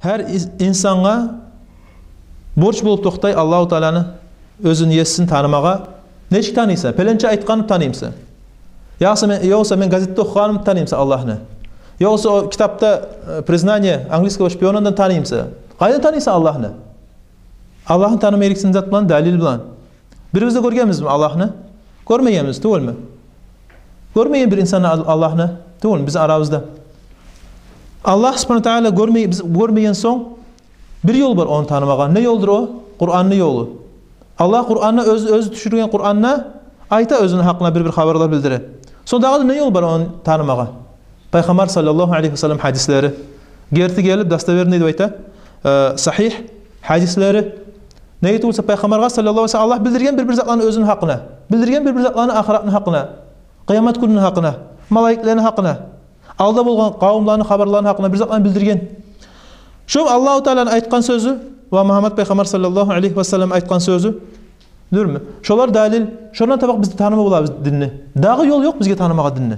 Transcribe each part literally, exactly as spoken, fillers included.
Гьар ис-, инсангъа борч болуп токътай Аллагьу Тааланы, оьзюню есин танымагъа. Нечик таныйсан? Пеленче айтгъанны таныймысан? Ёкъса мен, ёкъса мен газетде охугъанымдан таныймысан Аллагьны? Ёкъса о китапда, э, «Признание английского шпиона»дан таныймысан? Къайдан таныйсан Аллагьны? Аллагьны таныма герексен зат булан, далил булан. Бирибиз де гёргенбизми Аллагьны? Гёрмегенбиз, тюгюлмю? Гёрмеген бир инсан Ал-, Аллагьны, тюгюлмю, бизин арабызда? Аллагь субгьанагьу ва таала гёрмей-, биз гёрмеген сонг, бир ёл бар ону танымагъа. Не ёлдур о? Къуранны ёлу. Аллагь Къуранны, оьз-, оьзю тюшюрген Къуранны айта, оьзюню гьакъына бир-бир хабарлар билдире. Сонг дагъы да не ёл бар ону танымагъа? Пайхаммар саллаллагьу алайгьи ва саллам гьадислери. Герти гелип, достоверный деп айта, э, сагьигь гьадислери. Неге тюгюл буса, Пайхаммаргъа саллаллагьу алайгьи ва саллам Аллагь билдирген бир-бир затланы оьзюню гьакъына. Билдирген бир-бир затланы ахыратны гьакъына. Къыямат гюнню гьакъына. Малайиклени гьакъына. Алда болгъан къавумланы хабарларын гьакъына бир затланы билдирген. Шо Аллагьу Тааланы айтгъан сёзю ва Мугьаммад Пайхаммар саллаллагьу алайгьи ва саллам айтгъан сёзю, дюрмю? Шолар далил, шондан таба биз таныма болабыз динни. Дагъы ёл ёкъ бизге танымагъа динни.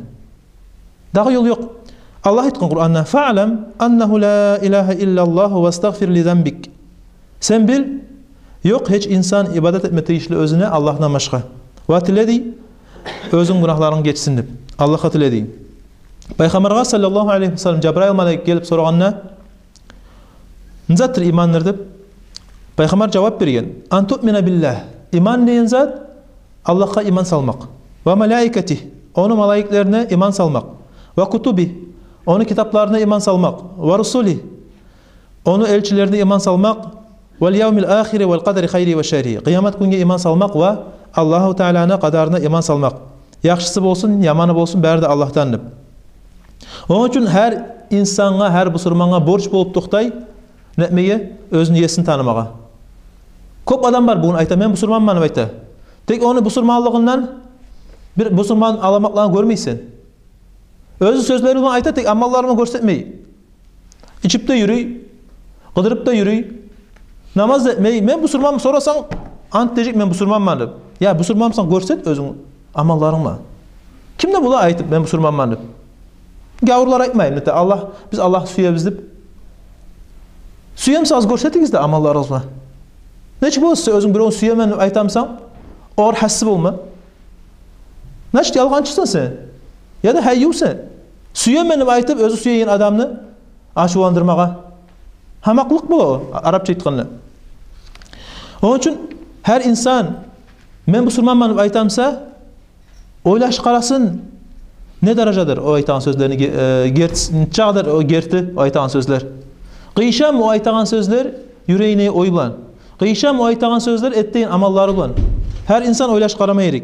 Дагъы ёл ёкъ. Аллагь айтгъан Къуранда: «Фаълам аннагьу ла илагьа иллаллагьу вастагъфир ли занбик». Сен бил, ёкъ гьеч инсан ибадат этме тийишли оьзюне Аллагьдан башгъа. Ва тиле дей, оьзюнг гюнагьларынг гечсин деп. Аллагьгъа тиле дей. Пайхаммаргъа саллаллагьу алайгьи ва саллам Жабраил малайик гелип сорагъанда, не затдыр имандыр деп, Пайхаммар жавап берген: «Ан туъмина биллагь». Иман деген зат Аллагьгъа иман салмакъ. «Ва малаикатигь», ону малайиклерине иман салмакъ. «Ва кутубигь», ону китапларына иман салмакъ. «Ва русулигь», ону элчилерине иман салмакъ. «Вал явмил ахири вал къадари хайригьи ва шарригьи». Къыямат гюнге иман салмакъ ва Аллагьу Тааланы къадарына иман салмакъ. Яхшысы болсун, яманы болсун, бары да Аллагьдан деп. Ону учун гьар инсангъа, гьар бусурмангъа борч болуп токътай, не этмеге, оьзюню есин танымагъа. Кёп адам бар бугюн айта: «Мен бусурманман», – деп айта. Тек ону бусурманлыгъындан бир бусурман аламатларын гёрмейсен. Оьзю сёзлери булан айта, тек амаллары булан гёрсетмей. Ичип де юрюй, къыдырып да юрюй. Намаз да этмей. «Мен бусурманман», – сорасанг, ант дежек: «Мен бусурманман», – деп. Я бусурманмысан, гёрсет оьзюнг амалларынг булан. Ким де бола айтып: «Мен бусурманман», – деп? Гавурлар айтмаймы, нете, Аллагь, биз Аллагьны сюебиз деп. Сюемисен, аз гёрсетигиз де амалларыгъыз булан. Нечик боласыз сен, оьзюнг биревню сюемен деп айтамысан, огъар гьасси болма. Значит, ялгъанчысан сен. Яда гьайювсен. Сюемен деп айтып, оьзю сюеген адамны ачувландырмагъа. Гьамакълыкъ бола о, арапча айтгъанда. Ону учун гьар инсан «Мен бусурманман» деп айтамыса, ойлашып къарасын, не даражадыр о айтагъан сёзлени ге-, э, герт-, нечакъыдыр о герти о айтагъан сёзлер. Къыйышамы о айтагъан сёзлер юрегине ой булан? Къыйышамы о айтагъан сёзлер этеген амаллары булан? Гьар инсан ойлашып къарама герек.